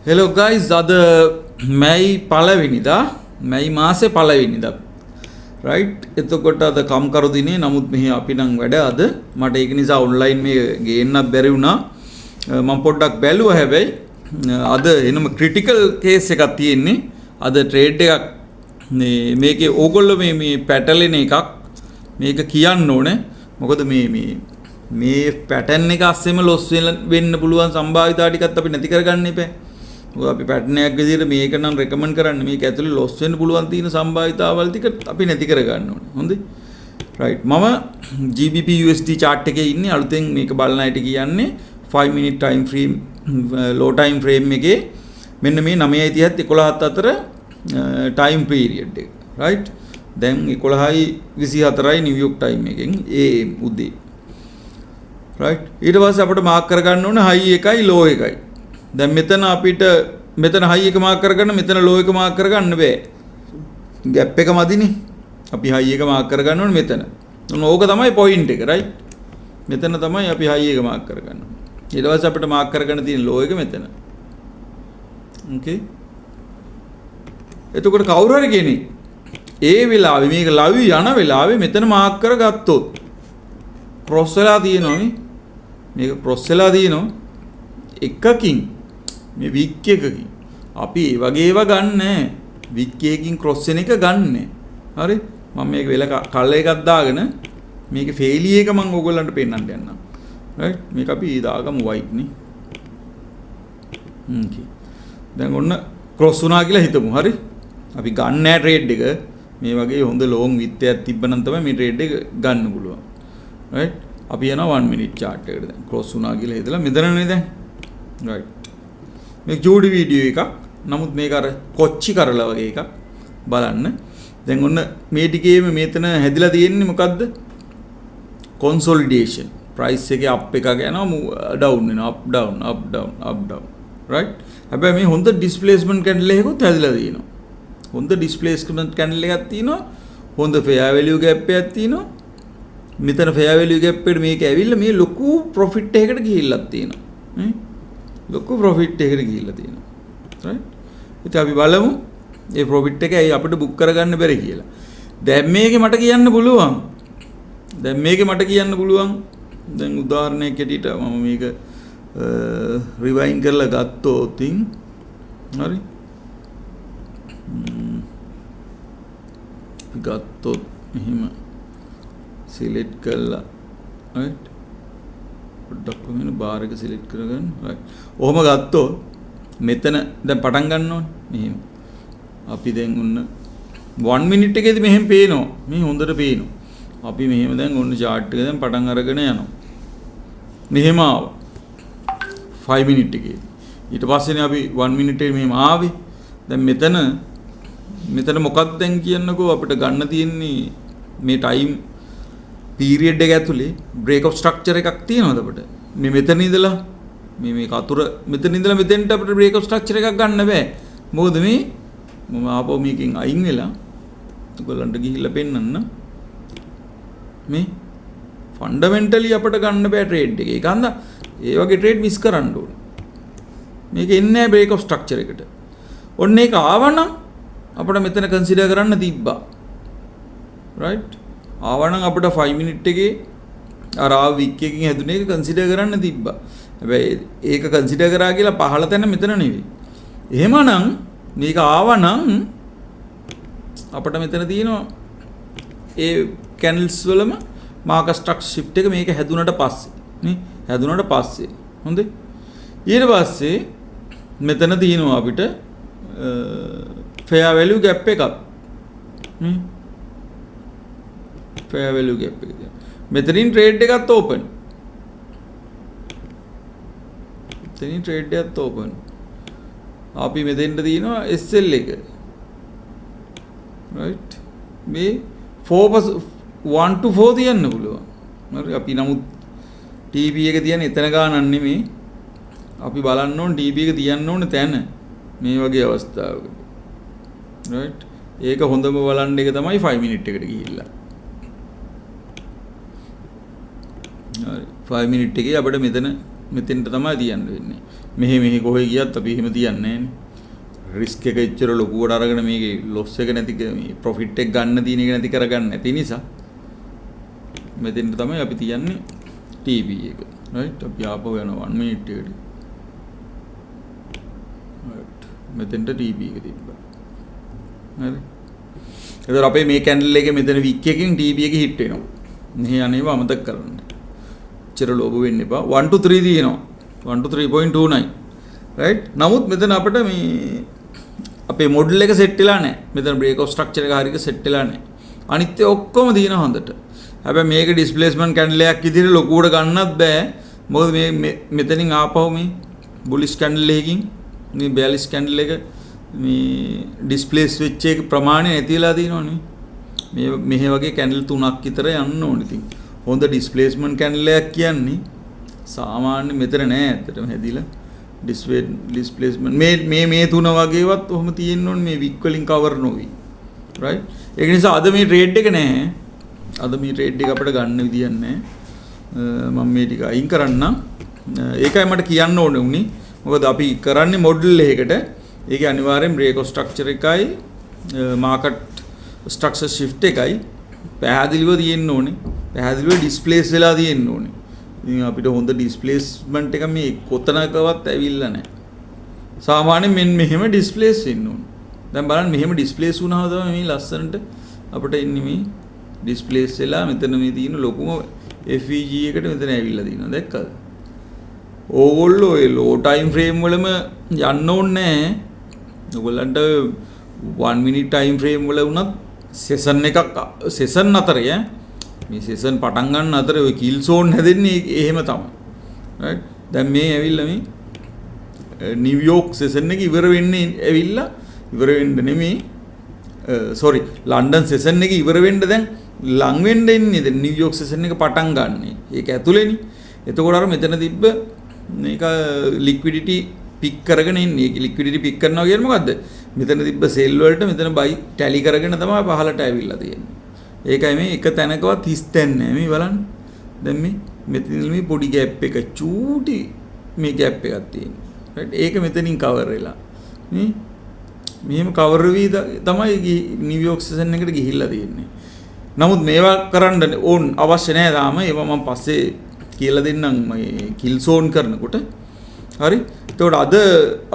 Hello guys, අද මැයි පළවෙනිදා, මැයි මාසේ පළවෙනිදා. Right, එතකොට අද කම්කරු දිනේ. නමුත් මෙහි අපි නම් වැඩ අද. මට ඒක නිසා ඔන්ලයින් මේ ගේන්නත් බැරි වුණා. මම පොඩ්ඩක් බැලුවා හැබැයි. අද එනම ක්‍රිටිකල් කේස් එකක් තියෙන්නේ. අද ට්‍රේඩ් එකක් මේ මේකේ ඕගොල්ලෝ මේ මේ පැටලෙන එකක් මේක කියන්න ඕනේ. මොකද මේ මේ මේ පැටර්න් එක අස්සෙම ලොස් වෙන්න පුළුවන් සම්භාවිතා ටිකත් අපි නැති කරගන්න එපා. මොකද අපි පැටර්න් එකක් විදිහට මේක නම් රෙකමන්ඩ් කරන්නේ මේක ඇතුලේ ලොස් වෙන්න පුළුවන් තියෙන සම්භාවිතාවල් ටික අපි නැති කරගන්න ඕනේ. හොඳයි. රයිට්, මම GBP USD chart එකේ ඉන්නේ. අලුතෙන් මේක බලන අයට කියන්නේ 5 minute time frame, low time frame එකේ මෙන්න මේ 9:30ත් 11ත් අතර ටයිම් පීරියඩ් එක. රයිට්, දැන් 11:24යි නිව්යෝක් ටයිම් එකෙන් AM උදේ. රයිට්, ඊට පස්සේ අපිට මාක් කරගන්න ඕනේ හයි එකයි ලෝ එකයි. දැන් මෙතන අපිට මෙතන හයි එක මාක් කරගන්න, මෙතන ලෝ එක මාක් කරගන්න බෑ. ගැප් එක මදිනේ. අපි හයි එක මාක් කරගන්න ඕනේ මෙතන. ඔන්න ඕක තමයි පොයින්ට් එක. රයිට්, මෙතන තමයි අපි හයි එක මාක් කරගන්න ඕනේ. ඊට පස්සේ අපිට මාක් කරගන්න තියෙන ලෝ එක මෙතන. ඕකේ. එතකොට කවුරු හරි කෙනෙක් ඒ වෙලාවේ මේක ලව් යන වෙලාවේ මෙතන මාක් කරගත්තොත් ක්‍රොස් වෙලා තියෙනවා නේ. මේක ක්‍රොස් වෙලා තියෙනවා එකකින්, මේ වික් එකකින්. අපි ඒ වගේ ඒවා ගන්නෑ. වික් එකකින් ක්‍රොස් වෙන එක ගන්නෑ. හරි, මම මේක වෙල කලර් එකක් දාගෙන මේක ෆේලියර් එක මම ඕගොල්ලන්ට පෙන්නන්න යන්නම්. රයිට්, මේක අපි දාගමු වයිට් නේ. ඕකේ. දැන් ඔන්න ක්‍රොස් වුණා කියලා හිතමු. හරි, අපි ගන්නෑ ට්‍රේඩ් එක. මේ වගේ හොඳ ලොං විත් එකක් තිබ්බනම් තමයි මේ ට්‍රේඩ් එක ගන්න පුළුවන්. රයිට්, අපි යනවා 1 minute chart එකට. දැන් ක්‍රොස් වුණා කියලා හිතලා මෙතනනේ දැන්. රයිට්, මේක ජූඩි වීඩියෝ එකක්. නමුත් මේක අර කොච්චි කරලා වගේ එකක් බලන්න. දැන් ඔන්න මේ ටිකේම මෙතන හැදිලා තියෙන්නේ මොකද්ද? කොන්සොලිඩේෂන්. ප්‍රයිස් එකේ අප් එකක් යනවා, ඩවුන් වෙනවා, up down, up down, up down. Right, හැබැයි මේ හොඳ ඩිස්ප්ලේස්මන්ට් කැන්ඩල් එකකුත් හැදිලා තියෙනවා. හොඳ ඩිස්ප්ලේස්මන්ට් කැන්ඩල් එකක් තියෙනවා. හොඳ ෆෙයා වැලියු ගැප් එකක් තියෙනවා. මෙතන ෆෙයා වැලියු ගැප් එකට මේක ඇවිල්ලා මේ ලොකු ප්‍රොෆිට් එකකට ගිහිල්ලක් තියෙනවා. නේ, ලොකු ප්‍රොෆිට් එකකට ගිහිල්ලා තියෙනවා. රයිට්, ඉතින් අපි බලමු මේ ප්‍රොෆිට් එක ඇයි අපිට බුක් කරගන්න බැරි කියලා. දැන් මේකේ මට කියන්න පුළුවන්. දැන් මේකේ මට කියන්න පුළුවන්. දැන් උදාහරණයක් ඇටියට මම මේක රිවයින් කරලා ගත්තොත් හරි, ගත්තොත් එහෙම සිලෙක්ට් කරලා, රයිට්, පොඩ්ඩක් කොහොමද බාර් එක සිලෙක්ට් කරගන්න. රයිට්, ඔහොම ගත්තොත් මෙතන දැන් පටන් ගන්න ඕනේ මෙහෙම. අපි දැන් ඔන්න 1 minute එකේදී මෙහෙම පේනවා. මේ හොඳට පේනවා. අපි මෙහෙම දැන් ඔන්න චාට් එක දැන් පටන් අරගෙන යනවා. මෙහෙම ආවා 5 minute එකේදී. ඊට පස්සේනේ අපි 1 minute එකේ මෙහෙම ආවේ. දැන් මෙතන මෙතන මොකක්ද දැන් කියන්නකෝ අපිට ගන්න තියෙන්නේ මේ ටයිම් පීරියඩ් එක ඇතුලේ බ්‍රේක් ඔෆ් ස්ට්‍රක්චර් එකක් තියෙනවද අපිට? මේ මෙතන ඉඳලා මේ මේ කතුර මෙතන ඉඳලා මෙතෙන්ට අපිට බ්‍රේක් ඔෆ් ස්ට්‍රක්චර් එකක් ගන්න බෑ. මොකද මේ මම ආපහු මේකෙන් අයින් වෙලා ඔයගොල්ලන්ට ගිහිල්ලා පෙන්නන්න. මේ ෆන්ඩමෙන්ටලි අපිට ගන්න බෑ ට්‍රේඩ් එක. ඒක හන්දා ඒ වගේ ට්‍රේඩ් මිස් කරන්න ඕනේ. මේක එන්නේ නෑ බ්‍රේක් ඔෆ් ස්ට්‍රක්චර් එකට. ඔන්න ඒක ආවනම් අපිට මෙතන කන්සිඩර් කරන්න තිබ්බා. රයිට්, ආවනම් අපිට 5 minute එකේ අර ආව වික් එකකින් හැදුන එක කන්සිඩර් කරන්න තිබ්බා. හැබැයි ඒක කන්සිඩර් කරා කියලා පහළ තැන මෙතන නෙවෙයි. එහෙමනම් මේක ආවනම් අපිට මෙතන තියෙනවා ඒ කැන්ඩල්ස් වලම මාකට් ස්ට්‍රක්චර් ෂිෆ්ට් එක මේක හැදුනට පස්සේ නේ, හැදුනට පස්සේ. හොඳේ, ඊට පස්සේ මෙතන තියෙනවා අපිට ෆෙයා වැලියු ගැප් එකක් නේ, ෆෙයා වැලියු ගැප් එක තියෙනවා. මෙතනින් ට්‍රේඩ් එකත් ඕපන්. මෙතනින් ට්‍රේඩ් එකත් ඕපන්. අපි මෙතෙන්ට තියෙනවා SL එක. රයිට්, මේ 4 1 to 4 තියන්න පුළුවන්. හරි, අපි නමුත් TP එක තියන්නේ එතන ගානක් නෙමෙයි. අපි බලන්න ඕන TP එක තියන්න ඕන තැන මේ වගේ අවස්ථාවකදී. රයිට්, ඒක හොඳම බලන්න එක තමයි 5 minute එකට ගිහිල්ලා. හරි, 5 minute එකේ අපිට මෙතන මෙතෙන්ට තමයි තියන්න වෙන්නේ. මෙහෙ මෙහෙ කොහෙ ගියත් අපි එහෙම තියන්නේ නෑනේ. රිස්ක් එක එච්චර ලොකුවට අරගෙන මේකේ ලොස් එක නැති, මේ ප්‍රොෆිට් එක ගන්න තියෙන එක නැති කරගන්න නැති නිසා මෙතෙන්ට තමයි අපි තියන්නේ TP එක. රයිට්, අපි ආපහු යනවා 1 මිනිට් එකට. රයිට්, මෙතෙන්ට TP එක තිබ්බා. හරි. එතකොට අපේ මේ කැන්ඩල් එකේ මෙතන වික් එකකින් TP එක හිට් වෙනවා. මෙහි අනේව අමතක කරන්න. එච්චර ලෝභ වෙන්න එපා. 1 to 3 තියෙනවා. 1 to 3.29. Right, නමුත් මෙතන අපිට මේ අපේ මොඩල් එක සෙට් වෙලා නැහැ. මෙතන බ්‍රේක් ඔෆ් ස්ට්‍රක්චර් එක හරියට සෙට් වෙලා නැහැ. අනිත් ඒවා ඔක්කොම තියෙනවා හොඳට. හැබැයි මේක ඩිස්ප්ලේස්මන්ට් කැන්ඩල් එකක් විදිහට ලොකුවට ගන්නත් බෑ. මොකද මේ මෙතනින් ආපහු මේ බුලිෂ් කැන්ඩල් එකකින් මේ බෙයාලිෂ් කැන්ඩල් එක මේ ඩිස්ප්ලේස් වෙච්ච එක ප්‍රමාණය නැති වෙලා තියෙනවනේ. මේ මෙහෙ වගේ කැන්ඩල් තුනක් විතර යන්න ඕනේ ඉතින්. හොඳ ඩිස්ප්ලේස්මන්ට් කැන්ඩල් එකක් කියන්නේ සාමාන්‍ය මෙතන නෑ ඇත්තටම හැදිලා ඩිස්ප්ලේස්මන්ට් මේ මේ මේ තුන වගේවත් ඔහොම තියෙන්න ඕනේ මේ වික් වලින් කවර් නොවි. රයිට්, ඒක නිසා අද මේ ට්‍රේඩ් එක නෑ. අද මේ ට්‍රේඩ් එක අපිට ගන්න විදියක් නෑ. මම මේ ටික අයින් කරන්නම්. ඒකයි මට කියන්න ඕනේ වුණේ. මොකද අපි කරන්නේ මොඩල් එකකට. ඒකේ අනිවාර්යෙන් බ්‍රේක් ඔෆ් ස්ට්‍රක්චර් එකයි මාකට් ස්ට්‍රක්චර් ෂිෆ්ට් එකයි පැහැදිලිව තියෙන්න ඕනේ. පැහැදිලිව ඩිස්ප්ලේස් වෙලා තියෙන්න ඕනේ. ඉතින් අපිට හොඳ ඩිස්ප්ලේස්මන්ට් එක මේ කොතනකවත් ඇවිල්ලා නැහැ. සාමාන්‍යයෙන් මෙන්න මෙහෙම ඩිස්ප්ලේස් වෙන්න ඕනේ. දැන් බලන්න, මෙහෙම ඩිස්ප්ලේස් වුණාම තමයි මේ ලස්සනට අපිට එන්නේ. මේ ඩිස්ප්ලේස් වෙලා මෙතන මේ තියෙන ලොකුම FVG එකට මෙතන ඇවිල්ලා තියෙනවා. දැක්කද? ඕගොල්ලෝ ඒ ලෝ ටයිම් ෆ්‍රේම් වලම යන්න ඕනේ නෑ. ඔයගොල්ලන්ට 1 මිනිට් ටයිම් ෆ්‍රේම් වල වුණත් සෙසන් එකක්, සෙසන් අතරේ ඈ, මේ සෙසන් පටන් ගන්න අතරේ ඔය කිල් සෝන් හැදෙන්නේ එහෙම තමයි. රයිට්, දැන් මේ ඇවිල්ලා මේ නිව්යෝක් සෙසන් එක ඉවර වෙන්නේ ඇවිල්ලා, ඉවර වෙන්න නෙමෙයි, සෝරි, ලන්ඩන් සෙසන් එක ඉවර වෙන්න දැන් ලං වෙන්න එන්නේ. දැන් නිව්යෝක් සෙසන් එක පටන් ගන්නෙ. ඒක ඇතුලේනේ. එතකොට අර මෙතන තිබ්බ මේක ලික්විඩිටි පික් කරගෙන එන්නේ. ඒක ලික්විඩිටි පික් කරනවා කියන්නේ මොකද්ද? මෙතන තිබ්බ සෙල් වලට මෙතන බයි ටැලි කරගෙන තමයි පහලට ඇවිල්ලා තියෙන්නේ. ඒකයි මේ එක තැනකවත් හිස් තැන් නෑ. මේ බලන්න. දැන් මේ මෙතන මේ පොඩි ગેප් එක, චූටි මේ ગેප් එකක් තියෙනවා. රයිට්, ඒක මෙතනින් කවර් වෙලා. මේ මෙහෙම කවර් වෙවි තමයි නිව්යෝක් සෙෂන් එකට ගිහිල්ලා තියෙන්නේ. නමුත් මේවා කරන්න ඕන් අවශ්‍ය නෑ තාම. ඒවා මම පස්සේ කියලා දෙන්නම් මේ කිල් සෝන් කරනකොට. හරි. එතකොට අද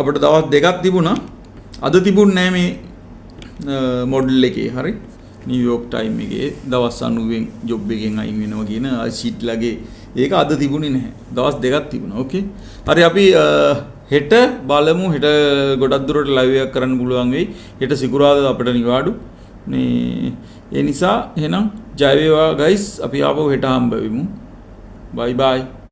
අපිට දවස් දෙකක් තිබුණා. අද තිබුණ නෑ මේ මොඩල් එකේ. හරි. නිව්යෝක් ටයිම් එකේ දවස් 90න් ජොබ් එකෙන් අයින් වෙනවා කියන ෂීට්ලගේ ඒක අද තිබුණේ නැහැ. දවස් දෙකක් තිබුණා. ඕකේ. හරි, අපි හෙට බලමු. හෙට ගොඩක් දුරට ලයිව් එකක් කරන්න පුළුවන් වෙයි. හෙට සිකුරාදා අපිට නිවාඩු. මේ ඒ නිසා එහෙනම් ජය වේවා ගයිස්. අපි ආපහු හෙට හම්බ වෙමු. බයි බයි.